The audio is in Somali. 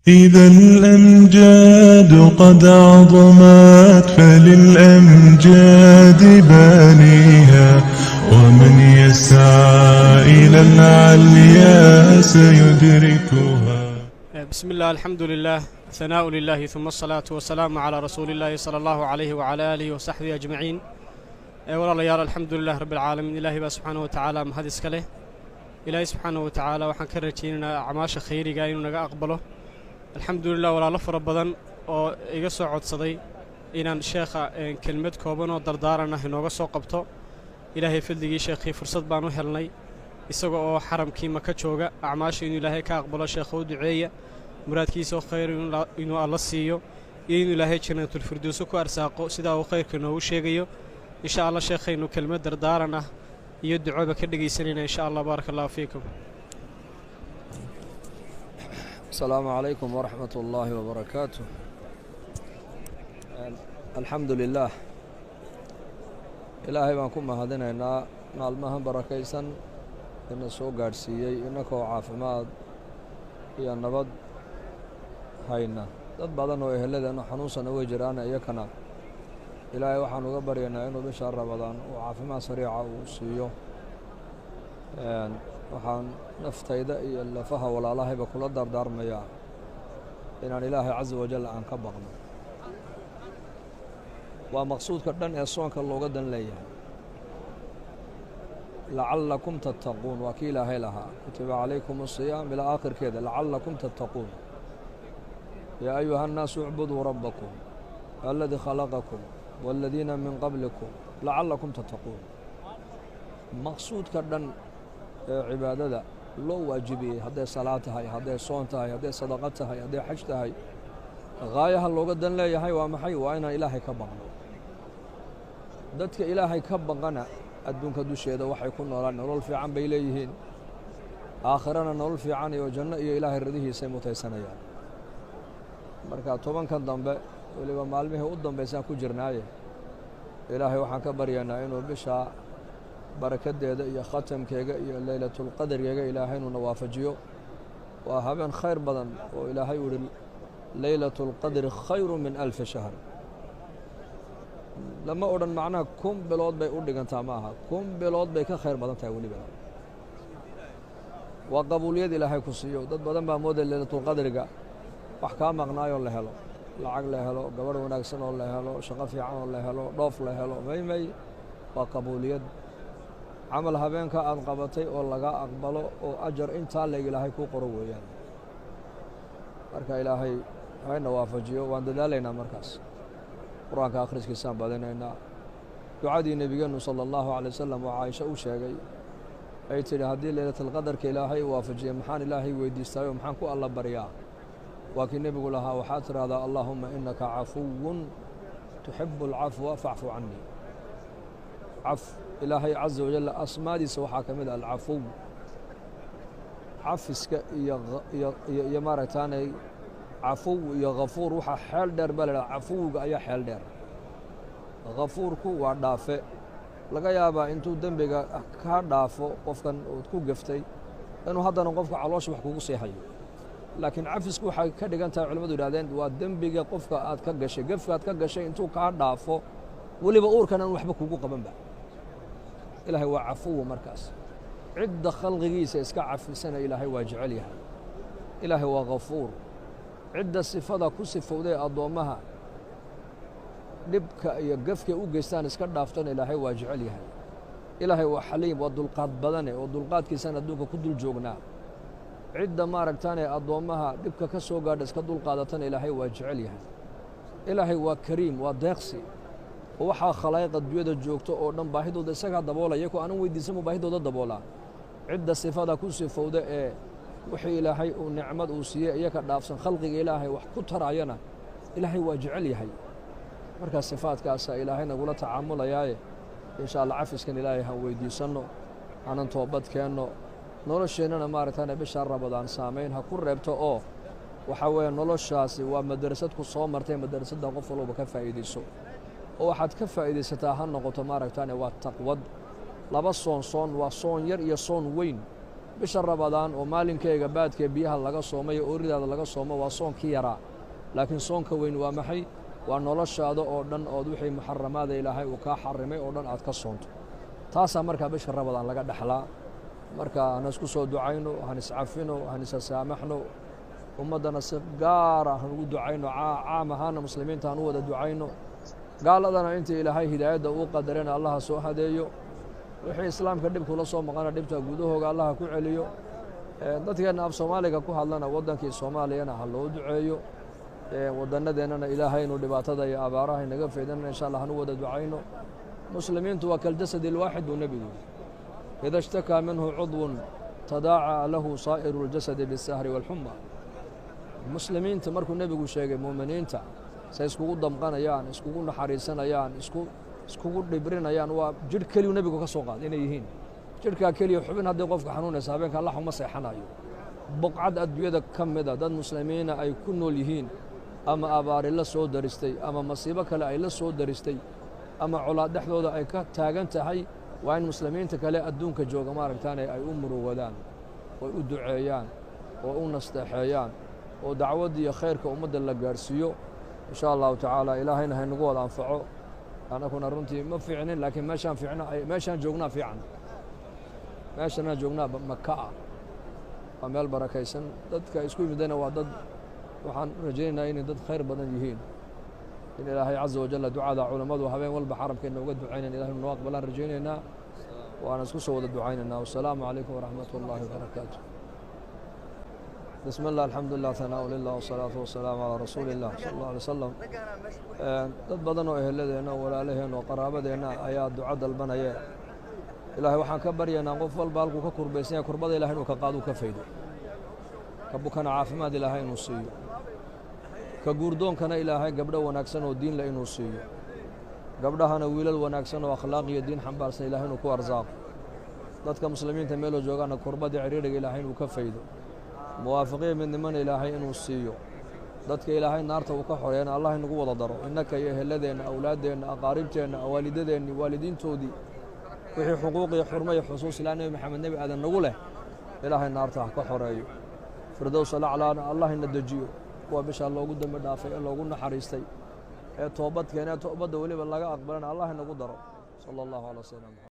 إذا الأمجاد قد عظمت فللأمجاد بانيها، ومن يسعى إلى العليا سيدركها. بسم الله، الحمد لله، ثناء لله، ثم الصلاة والسلام على رسول الله صلى الله عليه وعلى آله وصحبه أجمعين. Walaalayaal, alxamdu lilah rabbi alcaalamiin. Ilaahay baa subxaanahu wa tacaala mahad iska leh. Ilaahay subxaanahu wa tacaala waxaan ka rajaynaynaa acmaasha khayriga inuu naga aqbalo. Alxamdulilah, walaalo fara badan oo iga soo codsaday inaan sheekha kelmad kooban oo dardaaran ah inooga soo qabto. Ilaahay fadligii, sheekhii fursad baan u helnay isaga oo xaramkii Maka jooga. Acmaasha inuu Ilaahay ka aqbalo sheekha u duceeya, muraadkiisa oo khayr inuu Alla siiyo iyo inuu Ilaahay Jannatulfirdowso ku arsaaqo sidaa uu khayrka noogu sheegayo. Insha Allah sheekhaynu kelmad dardaaran ah iyo ducoba ka dhegaysanayna insha Allah. Baaraka Allahu fiikum. السلام عليكم ورحمة الله وبركاته. الحمد لله، Ilaahay baan ku mahadinaynaa maalmahan barakaysan ina soo gaadhsiiyey innakoo caafimaad iyo nabad hayna. Dad badan oo eheladeennu xanuunsana way jiraan. Iyakana Ilaahay waxaan uga baryaynaa inuu bisha Ramadaan uu caafimaad sariica uu siiyo. Waxaan naftayda iyo lafaha walaalahayba kula dardaarmayaa inaan Ilaahay casa wajal aan ka baqno. Waa maqsuudka dhan ee soonka looga dan leeyahay. لعلكم تتقون waa kii Ilaahay lahaa. كتب عليكم الصيام ilaa aakhirkeeda، لعلكم تتقون. يا أيها الناس اعبدوا ربكم الذي خلقكم والذين من قبلكم لعلكم تتقون. Maqsuudka dhan ee cibaadada loo waajibiyey, hadday salaad tahay, hadday soon tahay, hadday sadaqo tahay, hadday xaj tahay, gaayaha looga dan leeyahay waa maxay? Waa inaan Ilaahay ka baqno. Dadka Ilaahay ka baqana adduunka dusheeda waxay ku noolaan nolol fiican bay leeyihiin, aakhirana nolol fiican iyo janno iyo Ilaahay radihiisay mutaysanayaan. Marka 10-kan dambe, weliba maalmihii u dambaysaan ku jirnaaye, Ilaahay waxaan ka baryaynaa inuu bishaa barakadeeda iyo khatamkeega iyo leylatulqadarkeega Ilaahay inuuna waafajiyo. Waa habeen khayr badan oo Ilaahay uu yihi: ليلة القدر خير من ألف شهر. Lama odhan macnaha 1000 bilood bay u dhigantaa, ma aha, 1000 bilood bay ka khayr badan tahay. Weliba waa qabuuliyad Ilaahay ku siiyo. Dad badan baa mooday leylatulqadriga wax kaa maqnaayoo la helo, lacag la helo, gabadh wanaagsan oo la helo, shaqo fiican oo la helo, dhoof la helo. May, may, waa qabuuliyad camal habeenka aad qabatay oo laga aqbalo oo ajar intaa leeg Ilaahay kuu qoro weeyaan. Marka Ilaahay hayna waafajiyo. Waan dadaalaynaa markaas, Qur-aanka akhriskiisaan badinaynaa. Ducadii Nebigeennu sala Allahu calay wasalam oo Caaisha u sheegay, ay tidhi: "Haddii leylatalqadarka Ilaahay waafajiyey, maxaan Ilaahay weydiistaayoo maxaan ku Alla baryaa?" Waa kii Nebigu lahaa: "Waxaad tidhahdaa: اللهم إنك عفو تحب العفو فاعف عني." Caf Ilaahay casa wajal asmaadiisa waxaa ka mid ah Alcafuw, cafiska iyo maaragtaanay cafuw iyo ghafuur. Waxaa xeel dheer baa la idhaha, cafuwga ayaa xeel dheer. Ghafuurku waa dhaafe. Laga yaabaa intuu dembiga kaa dhaafo qofkan ood ku geftay inuu haddana qofka caloosha wax kugu sii hayo. Laakiin cafisku waxay ka dhigan tahay, culimadu yidhahdeen, waa dembiga qofka aad ka gashay, gefka aad ka gashay intuu kaa dhaafo, weliba uurkan aan waxba kugu qabanba. Ilaahay waa cafuwa. Markaas cidda khalqigiisa iska cafisana Ilaahay waa jecel yahay. Ilaahay waa ghafuur. Cidda sifada ku sifowday addoommaha dhibka iyo gefkay u geystaan iska dhaaftana Ilaahay waa jecel yahay. Ilaahay waa xaliim, waa dulqaad badane oo dulqaadkiisaan adduunka ku dul joognaa. Cidda maaragtaane addoommaha dhibka ka soo gaadha iska dulqaadatana Ilaahay waa jecel yahay. Ilaahay waa kariim, waa deeqsi, oo waxaa khalaa'iq adduunyada joogto oo dhan baahidooda isagaa daboolaya ko aanan weydiisanbu baahidooda daboolaa. Cidda sifada ku sifowda ee wixii Ilaahay uu nicmad uu siiyey iyaka dhaafsan khalqiga Ilaahay wax ku tarayana Ilaahay waa jecel yahay. Markaa sifaadkaasaa Ilaahay nagula tacaamulayaaye, insha Allah cafiskan Ilaahay han weydiisanno, hanan toobad keenno. Nolosheennana maaragtaane bishaa Ramadaan saamayn ha ku reebto, oo waxaa weeye noloshaasi waa madrasad ku soo martay. Madrasadda qof walowba ka faa'iidayso, oo waxaad ka faa'iidaysataa ha noqoto maaragtaane waa taqwad. Laba soon, soon waa soon yar iyo soon weyn. Bisha Rabadaan oo maalinkeyga baadkee biyaha laga soomay oo ooridaada laga soomo waa soonkii yaraa, laakiin soonka weyn waa maxay? Waa noloshaada oo dhan ood wixii muxaramaada Ilaahay uu kaa xarimay oo dhan aad ka soonto. Taasaa markaa bisha Rabadaan laga dhexlaa. Marka hana isku soo ducayno, han iscafino, han isasaamaxno, ummaddana si gaara han ugu ducayno, caam ahaana muslimiinta han u wada ducayno, gaaladana intii Ilaahay hidaayadda uu qadarena Allaha soo hadeeyo, wixii islaamka dhibkula soo maqana dhibta gudahooga Allaha ku celiyo. Dadkeenna af Soomaaliga ku hadlana waddankii Soomaaliyana ha loo duceeyo, waddannadeennana Ilaahay inuu dhibaatada iyo abaaraha inaga faydana insha Allah han u wada ducayno. Muslimiintu waa kaljasadi alwaaxid buu nebigu yidhi, ida ishtakaa minhu cudwun tadaacaa lahu saa'iru اljasadi biالsahri wاlxuma. Muslimiinta markuu nebigu sheegay muuminiinta say iskugu damqanayaan, iskugu naxariisanayaan, iskugu dhibrinayaan, waa jidh keliyu nebigu ka soo qaaday inay yihiin jidhkaa keliya. Xubin haddii qofka xanuunaysa habeenka Allah uma seexanayo. Boqcad adduunyada ka mida dad muslimiina ay ku nool yihiin ama abaari la soo daristay ama masiibo kale ay la soo daristay ama colaad dhexdooda ay ka taagan tahay, waa in muslimiinta kale adduunka jooga maaragtaane ay u murugadaan oo u duceeyaan oo u nasteexeeyaan oo dacwadda iyo khayrka ummadda la gaadhsiiyo insha Allahu tacaala. Ilaahayna haynagu wada anfaco. Anakuna runtii ma fiicnin, laakiin meeshaan fiicna, meeshaan joognaa fiican, meeshanaan joognaa Maka ah waa meel barakaysan. Dadka isku yimidana waa dad waxaan rajaynaynaa inay dad khayr badan yihiin, in Ilaahay caza wajalla ducada culammadu habeen walba xaramkeenna uga ducaynayn Ilahay noo aqbalaan rajaynaynaa, waana isku soo wada ducaynaynaa. Wasalaamu calaykum waraxmat ullaahi wabarakaatu. Bismi illah, alxamdulilah, hanaa lilah, wasalaatu wasalaamu calaa rasuuli illah sala allah alay wasalam. Dad badan oo eheladeenna oo walaalaheenna oo qaraabadeenna ayaa duco dalbanaya. Ilaahay waxaan ka baryaynaa qof walba halkuu ka kurbaysan yahay kurbada Ilahay inuu ka qaado, ka faydo, ka bukana caafimaad Ilaahay inuu siiyo, ka guurdoonkana Ilaahay gabdho wanaagsan oo diinle inuu siiyo, gabdhahana wiilal wanaagsan oo akhlaaq iyo diin xambaarsan Ilahay inuu ku arsaaqo. Dadka muslimiinta meeloo joogaana kurbadii cidhiidhiga Ilaahay inuu ka faydo, muwaafiqiya midnimana Ilaahay inuu siiyo. Dadka Ilaahay naarta uu ka xoreeyana Allah inagu wada daro, innaka iyo eheladeenna, awlaaddeenna, aqaaribteenna, waalidadeenni, waalidiintoodii, wixii xuquuq iyo xurmo iyo xusuus ilaa Nebi Maxamed Nebi Aadan nagu leh Ilaahay naarta ha ka xoreeyo. Firdows alaclaana Allah ina dejiyo, kuwa bishaa loogu dembi dhaafay ee loogu naxariistay ee toobad keenee toobadda weliba laga aqbalana Allah inagu daro. Sala allahu calaa sayidina Maxamed.